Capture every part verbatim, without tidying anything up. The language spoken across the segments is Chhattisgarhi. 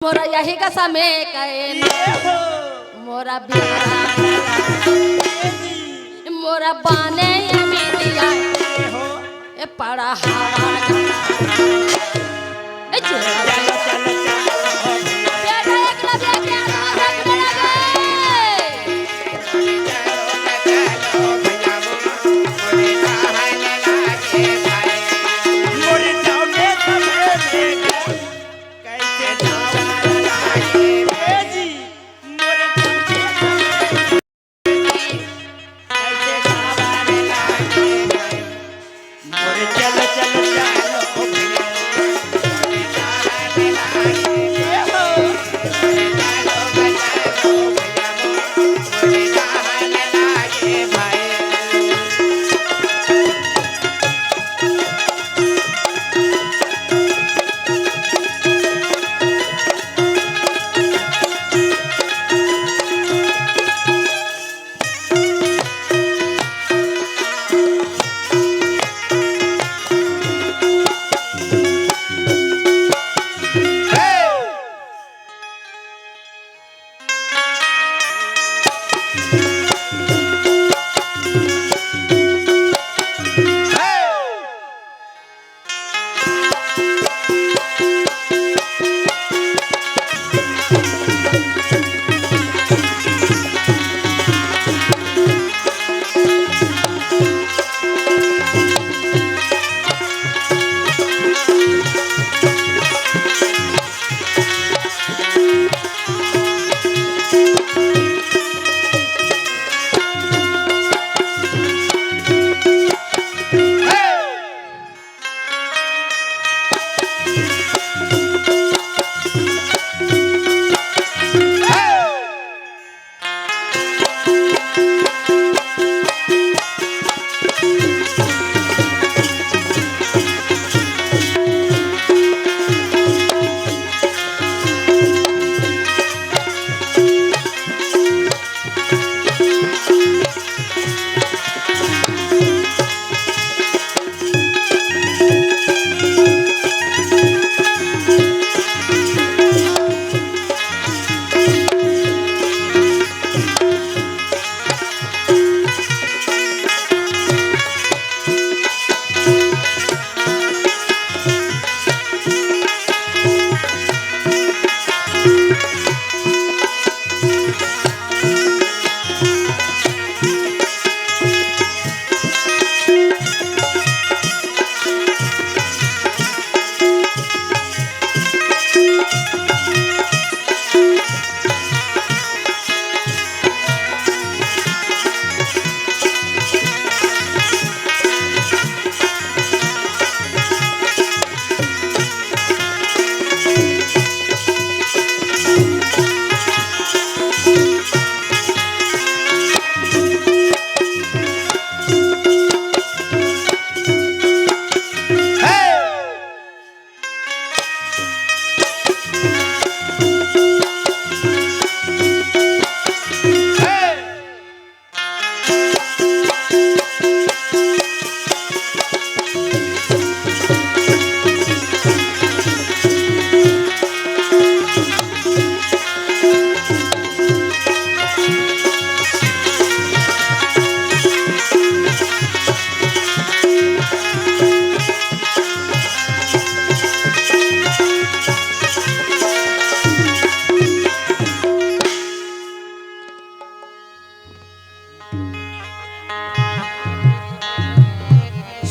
मोरा यही का समय कहे ना। मोरा बिहार, मोरा बाने ये मिलिया, ए पड़ा हवा। ए चलो, चलो, चलो, चलो। बेटा एकलव्य के आत्मा जग में लगे।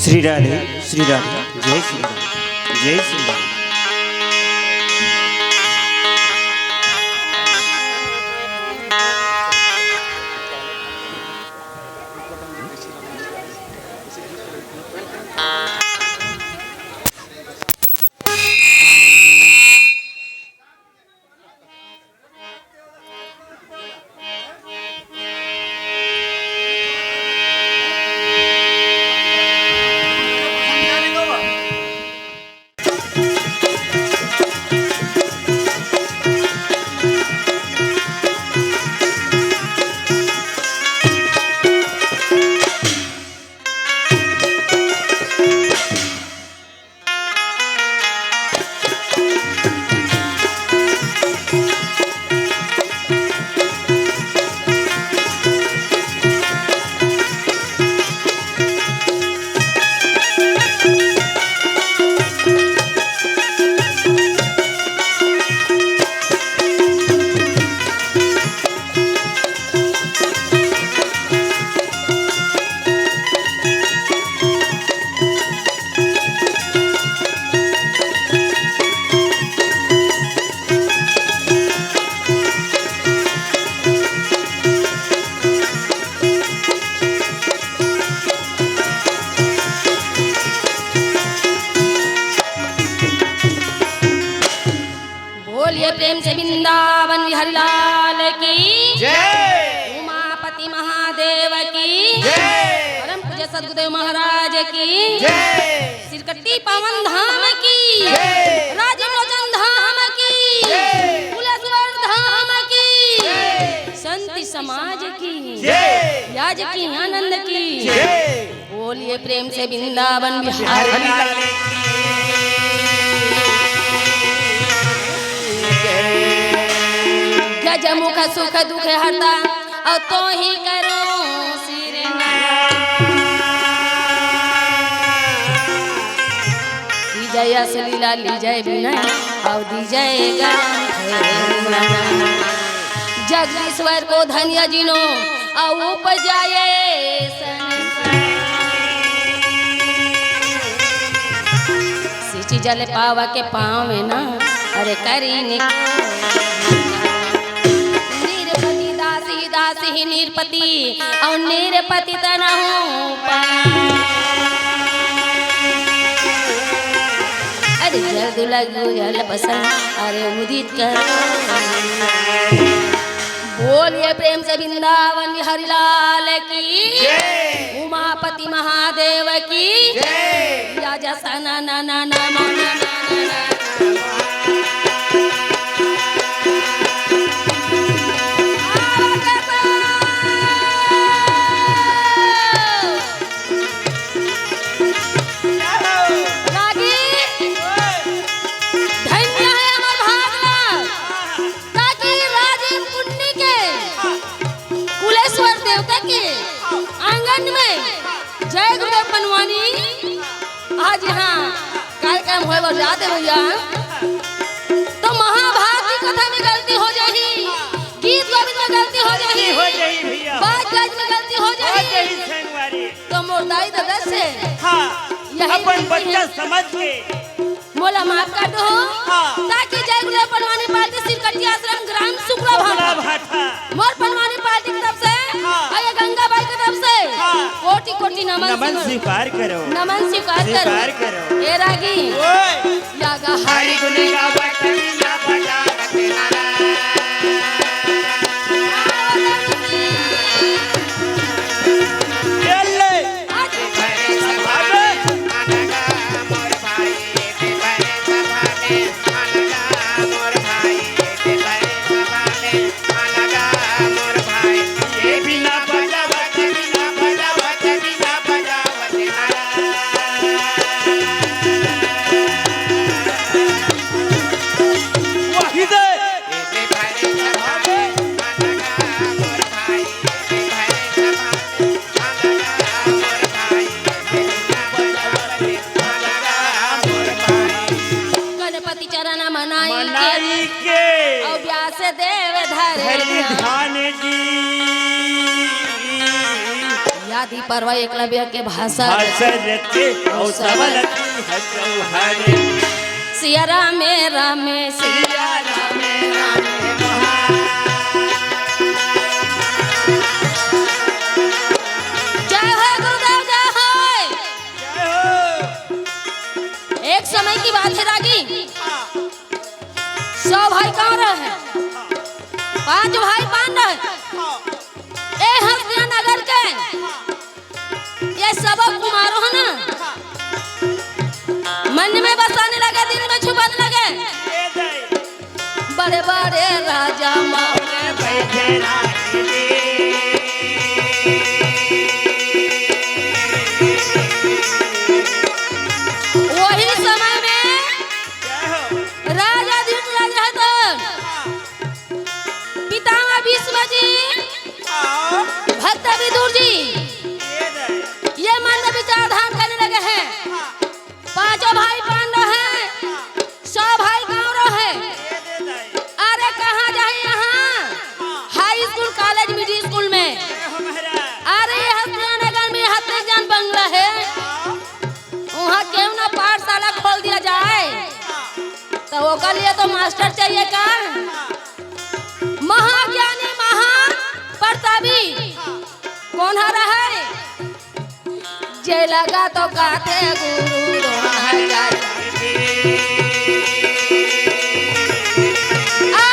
श्री राधे, श्री राधे, जय श्री राधे, जय श्री राधे। प्रेम से वृंदावन बिहारी लाल की जय। उमापति महादेव की जय। परम पूज्य सदगुरुदेव महाराज की जय। सिरकट्टी पावन धाम की जय। राजीव लोचन धाम की जय। कुलेश्वर धाम की जय। संत समाज की जय। याज की आनंद की जय। बोलिए प्रेम से वृंदावन बिहारी। गजमुख सुख दुख हरता, अउ तोहि करो सिरना। लीजै अस लीला लीजै विनय, अउ दीजै ग्रंथ। जगदीश्वर को धन्य जिनो, अउ उपजाए संसार। सिंचि जल पावा के पावे ना, अरे करी निको। निरपति दासी दासी ही निरपति, अउ निरपति तनहु पार। अरे जल दुलग जल बसन, अरे उदित करो। बोलिए प्रेम से वृंदावन बिहारी लाल की जय। उमापति महादेव की जय। या जसना ना ना ना ना ना ना ना। रागी, धन्य है हमर भाग ला। ताकि राजीव पुन्नी के कुलेश्वर देवता के आंगन में जय गुरुदेव पंडवानी आज यहाँ कार्यक्रम होए बर जात हे भैया। तो महाभारती कथा में गलती हो जाही, गीत गोविंद में गलती हो जाही, हो जाही भैया। बाज गाज में गलती हो हो जाही। जाही संगवारी। तो मोर दाई ददा से हाँ, यही अपन विनती बच्चा है। समझ के मोला माफ कर दो। हाँ। ताकि जय गुरुदेव पंडवानी पार्टी सिरकट्टी आश्रम ग्राम सुकला सुकला भाटा। भाटा। मोर पंडवानी पार्टी की तरफ से हाँ। और ये गंगा बाई की तरफ से हाँ। कोटि कोटि नमन नमन स्वीकार। स्वीकार करो। नमन स्वीकार करो। स्वीकार करो। ए रागी। ओए। या गा हरि गुण गावत वीणा बजावत नारा। ये ले। गणपति चरण मनाई मनाई के। के। अउ व्यास देव धरे धरे ध्यान। ध्यान जी। आदि पर्व एकलव्य के भाषा भाषा रचे अउ सबल की हसौ हरे। सिया रामे रामे सिया रामे रामे। जय हो गुरुदेव, जय हो। जय हो। एक समय की बात है रागी, सौ भाई कहाँ रहे? पांच भाई पान रहे। ए हस्तिया नगर के ये सब कुमारो है ना, मन में बसाने लगे, दिल में छुपाने लगे। बड़े बड़े राजा माँ। वही समय में राजा धीरज राजा है तो पितामह भीष्म जी, भक्त विदुर जी, ये मन में विचार धान करने लगे हैं। पांचों भाई पांडव हैं, सौ भाई कौरव हैं। अरे कहाँ जाए यहाँ high school, college, middle school में। अरे ये हस्तिया नगर में हत्ते जान बंगला है, वहाँ क्यों ना पाठशाला खोल दिया जाए। तो ओकर लिए तो मास्टर चाहिए का? महाज्ञानी महाप्रतापी कौन हरा है? जे लगा तो काथे गुरु द्रोणाचार्य। आ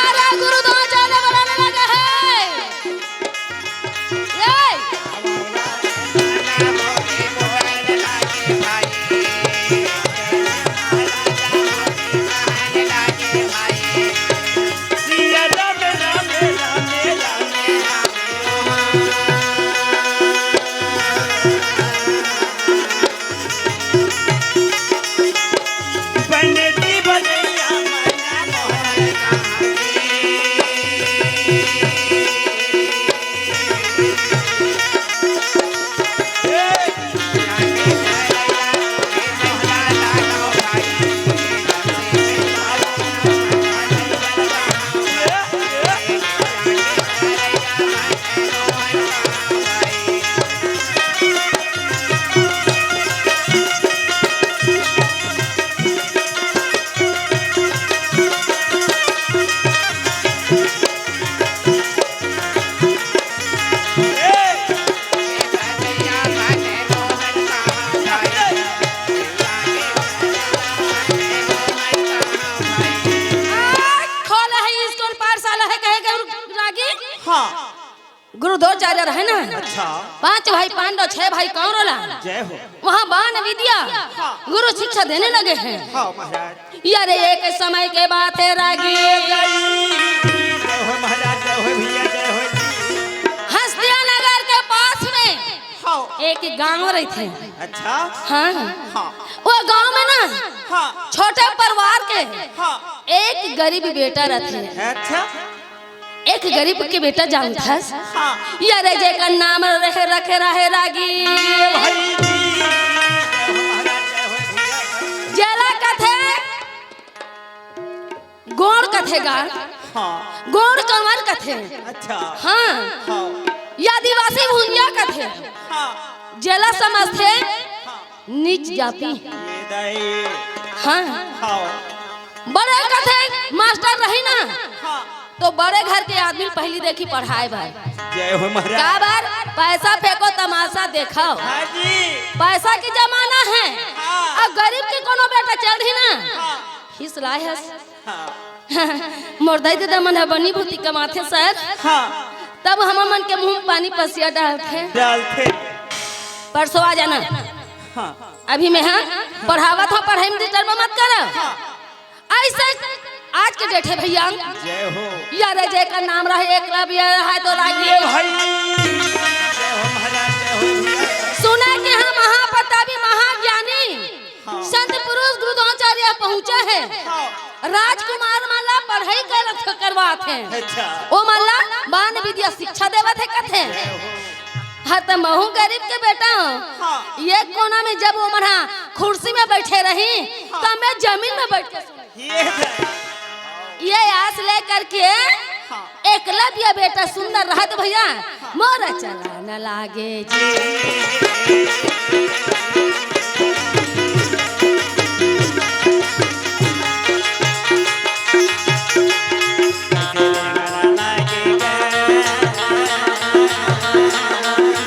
हाँ। गुरु द्रोणाचार्य रहे ना। अच्छा। पांच भाई पांडव, छह भाई कौरव ला। जय हो। वहाँ बाण विद्या हाँ। गुरु शिक्षा देने लगे हैं। हाँ महाराज। यार, एक समय के बात है रागी। जय हो महाराज, जय हो भैया, जय हो जी। हस्तिया नगर के पास में हाँ। एक गांव रहिथे। अच्छा। हाँ। हाँ। वो गांव में ना हाँ। छोटे परिवार के हाँ। एक गरीब बेटा रहिथे। अच्छा। एक गरीब के बेटा जानथस। हाँ। यार, जेकर नाम रहे, रखे रहे रागी। भाई जी। जेला कथे गोंड़ कथे गा। हाँ। गोंड़ कमर कथे। अच्छा। हाँ। हाँ। ये आदिवासी भुंजा कथे। हाँ। जेला समझथे हाँ। नीच जाति। ये दाई। हाँ। हाँ। बड़े कथे मास्टर रही ना, हाँ। तो बड़े घर के आदमी पहली देखी पढ़ाए बर। जय हो महाराज। का बर? पैसा फेंको, तमाशा देखो। हाँ जी। पैसा के जमाना है। हाँ। अब गरीब के कोनो बेटा चढ़ी ना, हाँ। खिसलाए हस। हाँ। मोर दाई ददा मन ह बनी भूती कमाथे सर। हाँ। तब हमर मन के मुंह म पानी पसिया डालथे। डालथे। परसों आ जाना। हाँ। अभी मैं हाँ पढ़ावत हूँ, पढ़ाई में disturb मत कर। हाँ। ऐसे आज के date हे भैया। जय हो। यार, जेकर नाम रहे एकलव्य रहे तो रागी। ये भाई। जय हो महाराज, जय हो भैया। सुना कि हम महाप्रतापी महाज्ञानी हाँ। संत पुरुष गुरु द्रोणाचार्य पहुंचे हैं। हाँ। राजकुमार मन ला पढ़ाई कर, करवात हैं। अच्छा। ओ मन ला बाण विद्या शिक्षा देवत हे कथे। हाँ, त महू गरीब के बेटा हूँ। हाँ। ये कोना में जब वो मन हा कुर्सी में बैठे रही, हाँ। तो मैं जमीन में बैठ के सुनी। ये है। ये आस लेकर के हाँ। एकलव्य बेटा सुंदर रहत भैया, मोर चला न लागे जी।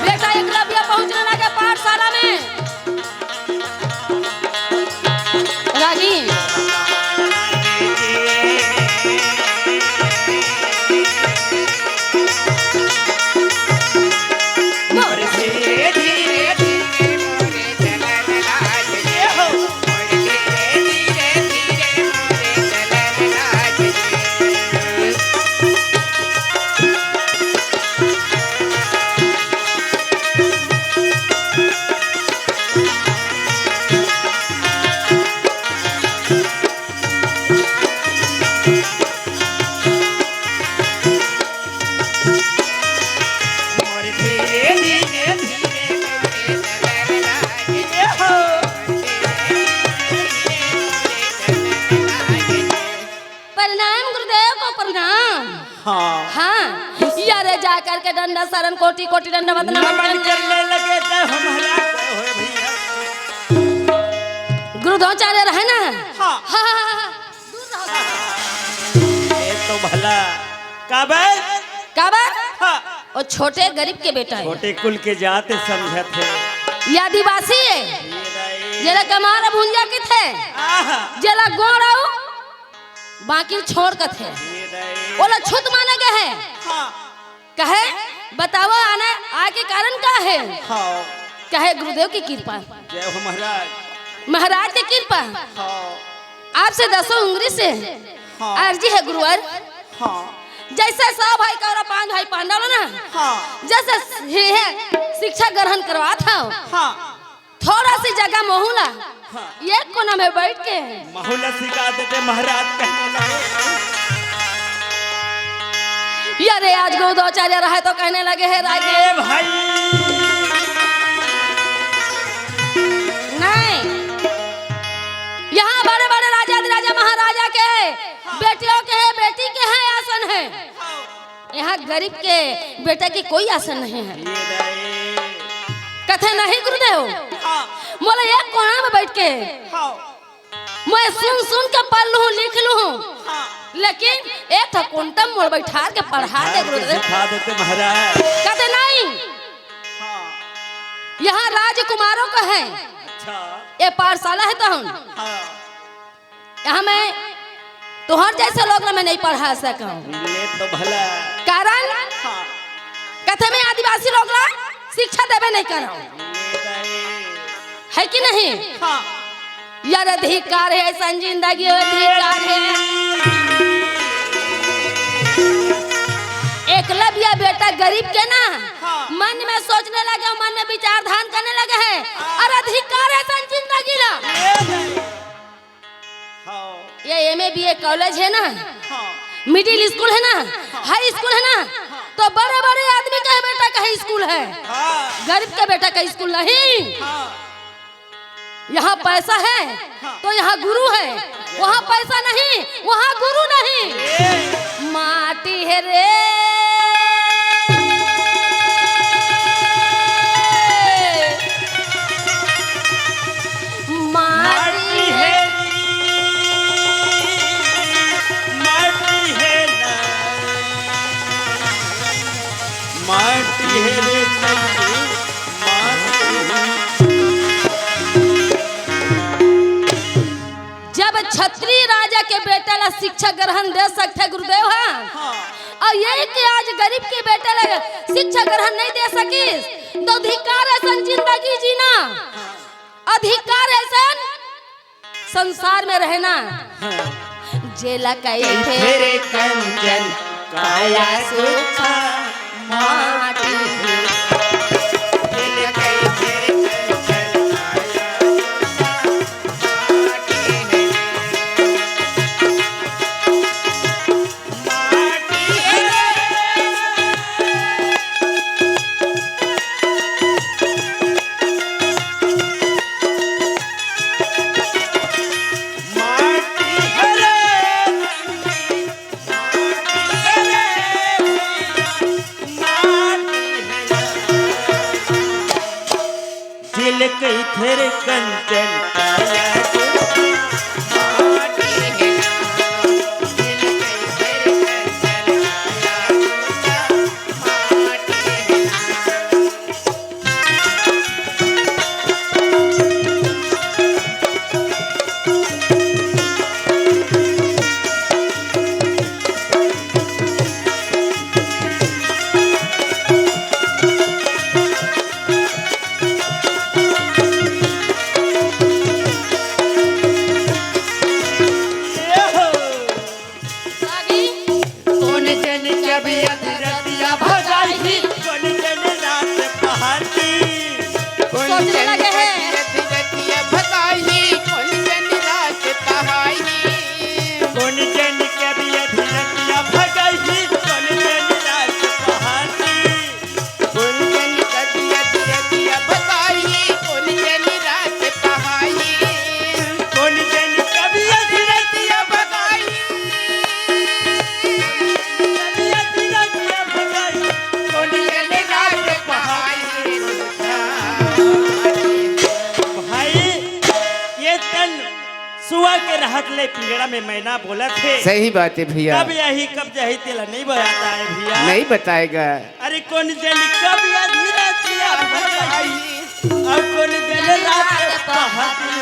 बेटा एकलव्य पहुंचने लगे पाठशाला में। रागी। प्रणाम गुरुदेव को प्रणाम। हाँ। हाँ। यारे जा करके दंडवत शरण कोटि कोटि दंडवत नमन नमन करने। करने लगे, जय हो महाराज, जय हो भैया। गुरु द्रोणाचार्य रहे ना? हाँ। हाँ, हाँ, हाँ, हाँ। दूर रहो। ये तो भला। काबर? काबर? हाँ। वो छोटे गरीब के बेटा हे। छोटे कुल के जात समझत हे। ये आदिवासी हे। ये दाई। जेला कमार भुंजा किथे। आहा। जेला गोंड़ अउ बाकी छोड़ कथे। ये दाई। ओला छूत माने गे हे। हाँ। कहे, बतावा आने, आए के कारण का हे? हाँ। कहे, गुरुदेव की कृपा। जय हो महाराज। महाराज की कृपा। हाँ। आपसे दसों उंगली से हाँ। अर्जी हे गुरुवर। हाँ। जैसे सौ भाई कौरव, पांच भाई पांडव ना, हाँ। जैसे हे, हे शिक्षा ग्रहण करवात हव। हाँ। थोड़ा सी जगह महू ला हाँ। एक कोना में बैठ के महू ला सिखा देते महाराज कहने लगे। यारे आज गुरु द्रोणाचार्य रहे तो कहने लगे, हे राजे। ए भाई। नहीं, यहाँ बड़े बड़े राजा अधिराजा महाराजा के बेटियों के है, बेटी के है आसन है। यहाँ गरीब के बेटा के कोई आसन नहीं है। ये दाई। कथे नहीं गुरुदेव, हाँ। मोला एक कोना में बैठ के हाँ। मैं सुन सुन के पढ़ लूँ, लिख लूँ, हाँ। लेकिन एक ठा कोंटा में मोला बैठार के पढ़ा दे बैठार के गुरुदेव। सिखा देते महाराज। कथे नहीं, हाँ। यहाँ राजकुमारों का है, अच्छा। ये पाठशाला है तो हम हाँ। यहाँ मैं तोहर जैसे लोग ला मैं नहीं पढ़ा सकूँ। ले तो भला। कारण हाँ। कथे मैं आदिवासी लोग ला शिक्षा देबे नहीं करव, है कि नहीं? हाँ। यार अधिकार हे अइसन जिंदगी, अधिकार हे। एकलव्य बेटा गरीब के ना हाँ। मन में सोचने लगे, मन में विचार धान करने लगे हे। हाँ। अउ अधिकार हे अइसन जिंदगी ला। ये नहीं। हाँ। ये एमए बीए कॉलेज हे ना, हाँ। मिडिल स्कूल हे ना, हाँ। हाई स्कूल हे ना, हाँ। तो बड़े-बड़े आदमी के बेटा का ही स्कूल हे, हाँ। गरीब के बेटा का स्कूल नहीं। हाँ। यहाँ पैसा हे, हाँ। तो यहाँ गुरु हे, वहाँ पैसा नहीं, वहाँ गुरु नहीं। ये। माटी हे रे। माटी हे। माटी हे रे। माटी हे रे संगी, माटी हे। जब छत्री राजा के बेटा ला शिक्षा ग्रहण दे सकथे गुरुदेव हा, हाँ। अउ ये कि आज गरीब के बेटा ला शिक्षा ग्रहण नहीं दे सकिस, तो धिक्कार हे अइसन जिंदगी जीना। अधिकार हे अइसन संसार में रहना। हाँ। जेला कहिथे रे कंचन काया सोचा माटी। जेला कहिथे रे कंचन काया सोचा माटी। दिल कहिथे रे कंचन काया। कोन जन कभी अधरतिया भगाही, कोन जन रात पहाती। कोन सोचने जन लगे हैं। कभी अधरतिया भगाही, कोन जन रात पहाही। कोन जन कभी अधरतिया भगाही, कोन जन रात पहाती। कोन जन कभी अधरतिया भगाही, कोन जन रात पहाही। कोन जन कभी अधरतिया भगाही। भाई, ये तन सुआ के रहत ले पिंजड़ा में मैना बोलत हे। सही बात हे भैया। कब आही, कब जाही, तेला नहीं बताय भैया। नहीं बताय गा। अरे कोन जन कब आही रतिया भगाई, अउ कोन जन रात पहाती।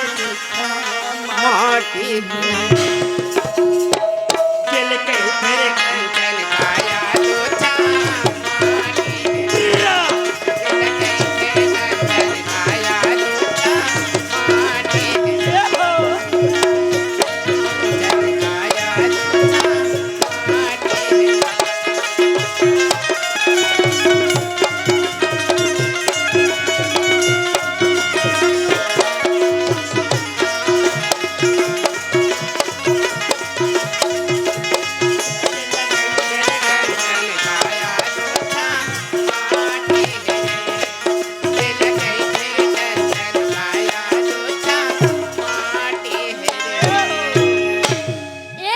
माटी दिल कहिथे रे कंचन काया।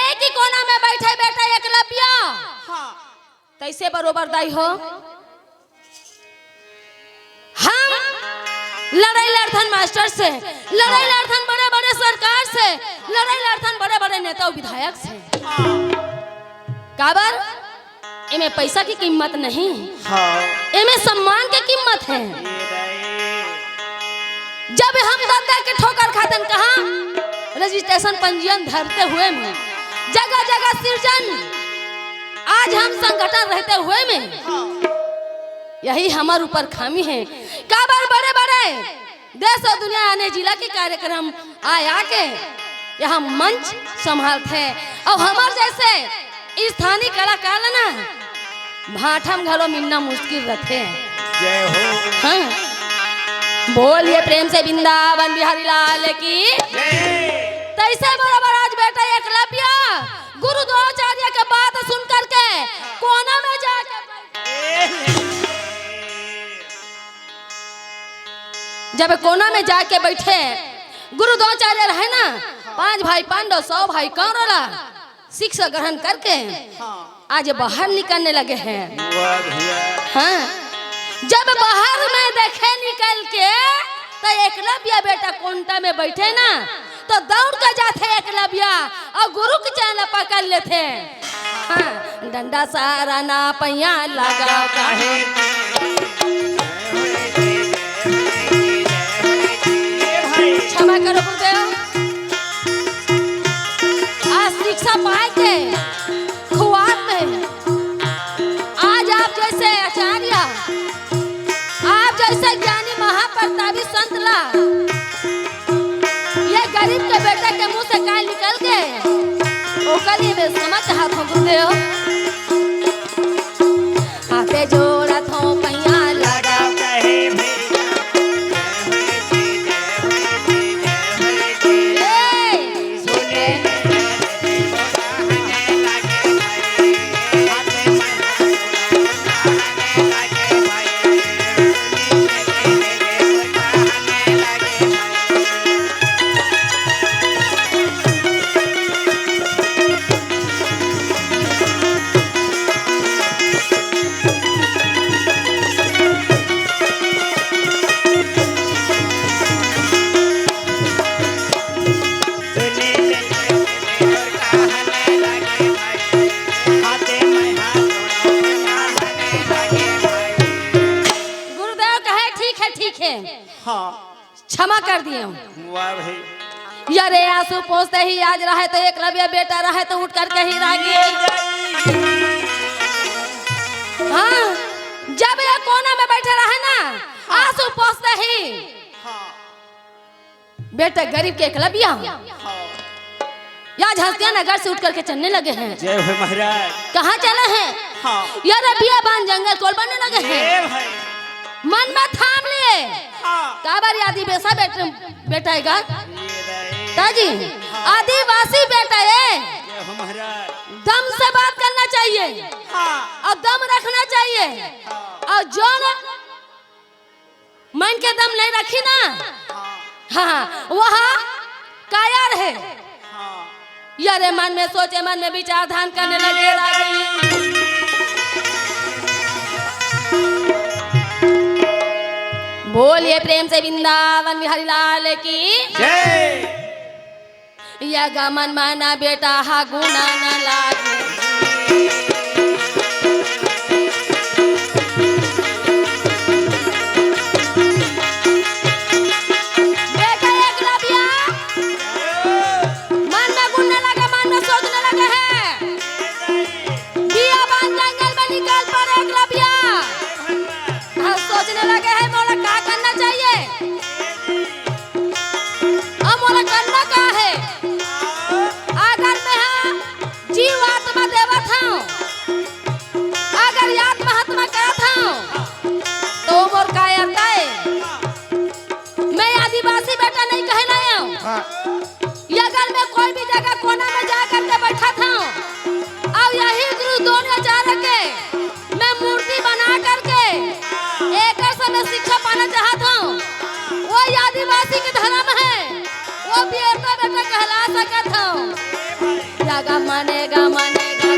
एक ही कोना में बैठे बेटा एकलव्य। हाँ। तइसे बरोबर दाई हो। हम लड़ाई लड़थन मास्टर से, लड़ाई लड़थन बड़े-बड़े सरकार से, लड़ाई लड़थन बड़े-बड़े नेता अउ विधायक से। काबर? एमे पइसा के कीमत नहीं, हाँ। एमे सम्मान के कीमत हे। जब हम दंगा के ठोकर खातन कहाँ रजिस्ट्रेशन पंजीयन धरते हुए में, जगह जगह सिरजन, आज हम संगठन रहते हुए में, यही हमर ऊपर खामी हे। काबर बड़े-बड़े देश अउ दुनिया आने जिला के कार्यक्रम आय आके यहाँ मंच संभालथे अउ हमर जैसे स्थानीय कलाकार ला ना भाठा म घलो मिलना मुश्किल रथे। जय हो। हाँ। बोलिए प्रेम से वृंदावन बिहारी लाल की। जय। तैसे बड़ा महाराज बेटा एकलव्य गुरु द्रोणाचार्य के बात सुन करके कोना में जाके जब कोना में जाके बैठे, गुरु द्रोणाचार्य रहे ना, पांच भाई पांडव, सौ भाई कौरव ला शिक्षा ग्रहण करके हाँ। आज बाहर निकलने लगे हैं। वाह भैया। हाँ, जब बाहर में देखे निकल के, तो एकलव्य बेटा कोंटा में बैठे ना, तो दौड़ के जाथे एकलव्य अउ गुरु के चरण पकड़ लेथे। हाँ, डंडा सारा ना पैया लगा काहे। क्षमा करो गुरुदेव, आज शिक्षा पाए के खुआब में आज आप जैसे आचार्य, आप जैसे ज्ञानी महाप्रतापी संत ला ये गरीब के बेटा के मुंह से काय निकल गे, ओकर लिए मैं क्षमा चाहत हूँ गुरुदेव। हाथे जोड़त हूँ पैया लगा। ए, सुने। गुरुदेव कहे, "ठीक है, ठीक है।" हाँ। क्षमा कर दिए हूँ। वाह भाई। यारे आंसू पोंछते ही आज रहे तो एकलव्य बेटा रहे तो उठ करके ही रागी। हाँ, जब ये कोना में बैठे रहे ना, आंसू पोंछते ही हाँ। बेटा गरीब के एकलव्य हाँ। या आज हस्तियां नगर से उठ करके चलने लगे हैं। जय हो महाराज। कहाँ चले हैं? हाँ। यार, अभी बांध जंगल कोल बनने लगे हैं। ए भाई। मन में थाम लिए। हाँ। काबर आदिवासी बेट-, बेटा है गा? ये रे। ताजी, हाँ। आदिवासी बेटा है। जय हो महाराज। दम से बात करना चाहिए। हाँ। अउ दम रखना चाहिए। हाँ। अउ जो ना मन के दम नहीं रखी ना, हाँ, वह कायर है। हाँ। यारे मन में सोचे, मन में विचार धान करने लगे रागी। बोलिए प्रेम से वृंदावन बिहारी लाल की। जय। या गमन माना बेटा हा गुना न लागे। बेटा एकलव्य, मन में गुण न लगे, मन में सोच न लगे है। बियाबान जंगल में निकल पड़े एकलव्य। हाँ, सोचने लगे है, मोला का करना चाहिए? अब मोला करना का है? अगर मैं हा जीव आत्मा देवत हूँ, अगर ये आत्मा आत्मा करत हूँ, तो मोर का अर्थ है? मैं आदिवासी बेटा नहीं कहलाया हूँ। हाँ। ये अगर मैं कोई भी जगह कोना में जा करके बैठा था, और यही गुरु द्रोणाचार्य के मैं मूर्ति बना करके एकर से मैं शिक्षा पाना चाहत हूँ। वो आदिवासी के धर्म है, वो बेटा बेटा कहला सकत हूँ। जागा माने गा माने गा।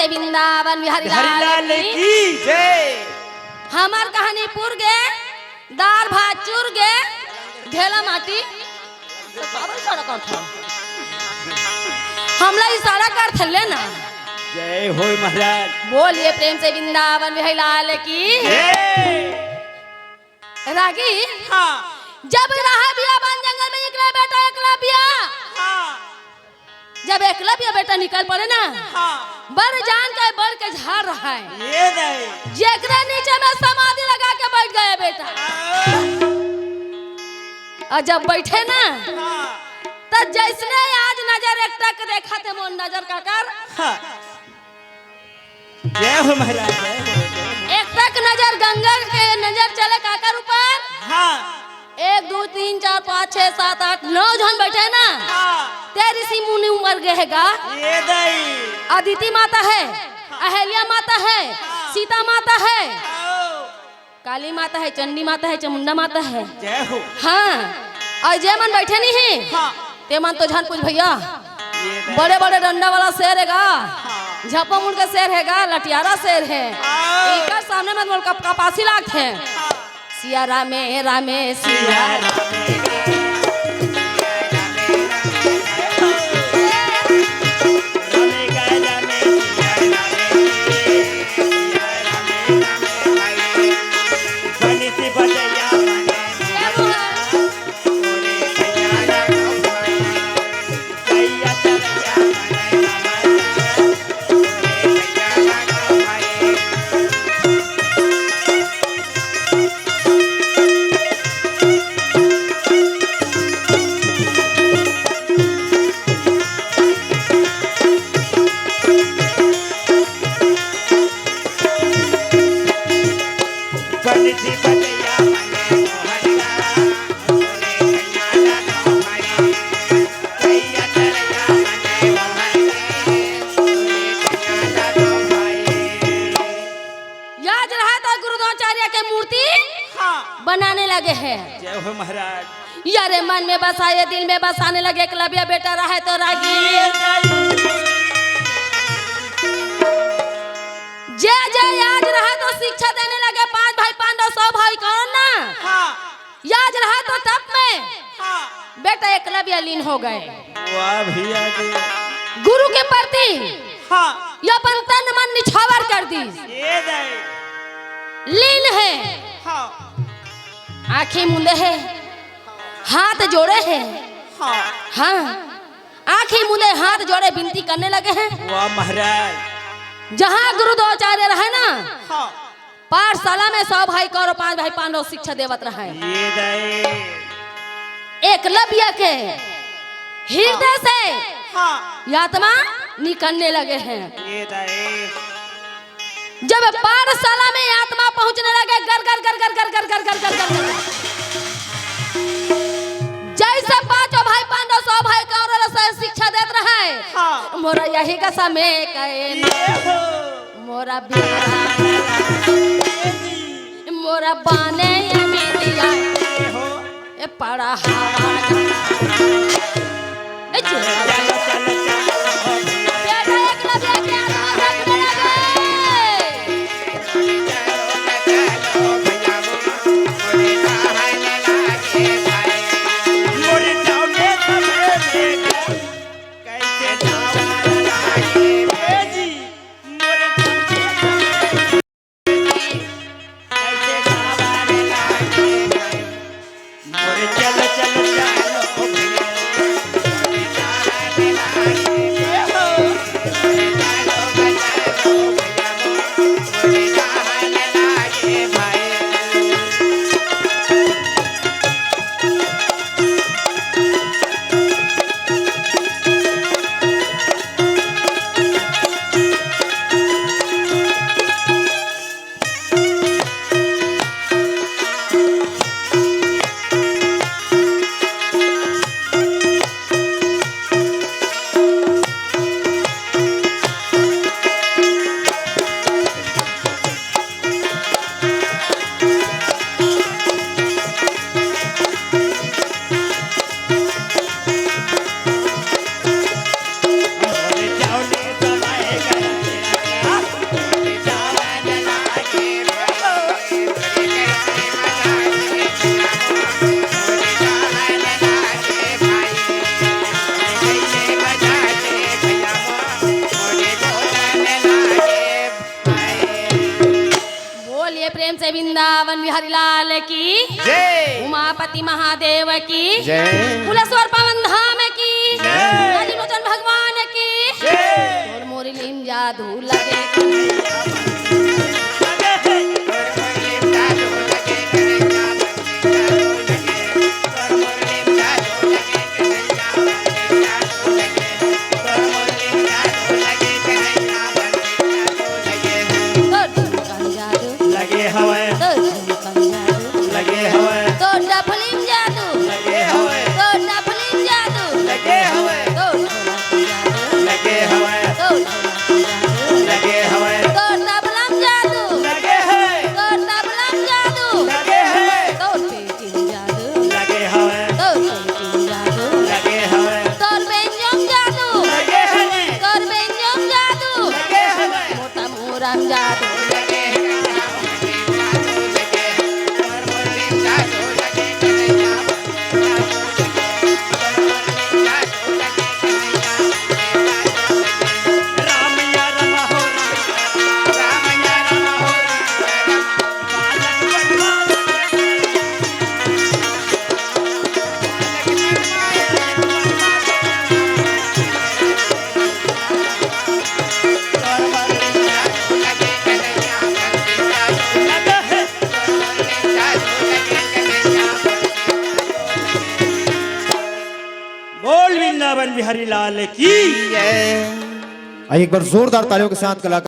वृंदावन बिहारी लाल की। जय। हमर कहानी पुर गे, दार भात चुर गे, ढेला माटी। हमला इशारा करथे लेना। जय हो महाराज। बोलिए प्रेम से वृंदावन बिहारी लाल की। जय। रागी। हाँ। जब रहा बिया बन जंगल में निकले बेटा एकलव्य। हाँ। जब एकलव्य बेटा निकल पड़े ना, हाँ। बड़ जान के बड़ के झाड़ रहा है। ये नहीं। जेकरे नीचे में समाधि लगा के बैठ गए बेटा। हाँ। और जब बैठे ना, हाँ। तो जैसने आज नजर एकटक देखा थे मोर नजर काकर। हाँ। जय हो महाराज, जय हो, जय हो। एकटक नजर गंगा के नजर चले काकर ऊपर। हाँ। एक, दो, तीन, चार, पाँच, छह, सात, आठ, नौ झन बैठे ना। हाँ। ते ऋषि मुनि उमर गे हे गा। ये दाई। अदिति माता है, हाँ। अहल्या माता है, हाँ। सीता माता है, हाँ। काली माता है, चंडी माता है, चामुंडा माता है। जय हो। हाँ, और जे मन बैठे नहीं है, हाँ। ते मन तो झन पूछ भैया, ये दे। बड़े बड़े डंडा वाला शेर हे गा, हाँ। झपा मुड़ के शेर हे गा, लटियारा शेर है। हाँ। इकर सामने मन मोला कप-, कपासी लागत है। हाँ। सिया रामे रामे सिया। याद रहा था गुरुद्वाचार्य के मूर्ति हाँ। बनाने लगे हैं। जय हो महाराज। यारे मन में बसाए, दिल में बसाने लगे, एकलव्य बेटा रहे तो रागी। जे जे याद रहे तो शिक्षा देने लगे, पांच भाई पांडव, सौ भाई कौरव ना। हाँ। याद रहा तो तप में हाँ। बेटा एकलव्य लीन हो गए। वाह भैया जी। गुरु के प्रति हाँ। ये अपन तन मन निछावर कर दी। ये दे। लीन है। हाँ। आंखें मूंदे है, हाथ जोड़े है। हाँ। हाँ, आंखें मूंदे हाथ जोड़े विनती करने लगे हैं। वाह महाराज। जहाँ गुरुद्वाचार्य रहे ना, हाँ। पाठशाला में सौ भाई कौरव, पांच भाई पांडव शिक्षा देवत रहे। ये दे। एकलव्य के हृदय से हाँ। ये आत्मा निकलने लगे हैं। ये दे। जब पाठशाला में आत्मा पहुंचने लगे, गर गर गर गर गर गर गर गर गर गर गर, जैसे पांचों भाई पांडव सौ भाई कौरव से शिक्षा देत रहे, हाँ। मोरा यही का समय कहे ना। ये हो। मोरा बिहार, मोरा बाने ये बिटिया, ए पड़ा हवा। ए चलो, चलो, चलो, चलो। बेटा एकलव्य के आत्मा देखने लगे। से वृंदावन बिहारी लाल की, जय। उमापति महादेव की, जय। कुलेश्वर पावन धाम की, जय। राजीव लोचन भगवान की, जय। तोर मोर लीन जादू लगे। तोर झुमका म जादू। लगे हवय। तोर झुमका म जादू। लगे हवय। तोर डफली म जादू। लगे हवय। तोर डफली म जादू। लगे हवय। तोर ढोलक म जादू। लगे हवय। तोर ढोलक म जादू। लगे हवय। तोर तबला म जादू। लगे हवय। तोर तबला म जादू। लगे हवय। तोर पेटी म जादू। लगे हवय। तोर पेटी म जादू। लगे हवय। तोर बेंजो म जादू। लगे हवय। तोर बेंजो म जादू। लगे हवय। मोटा मुरा म जादू। बोल वृंदावन बिहारी लाल की। एक बार जोरदार तालियों के साथ कलाकार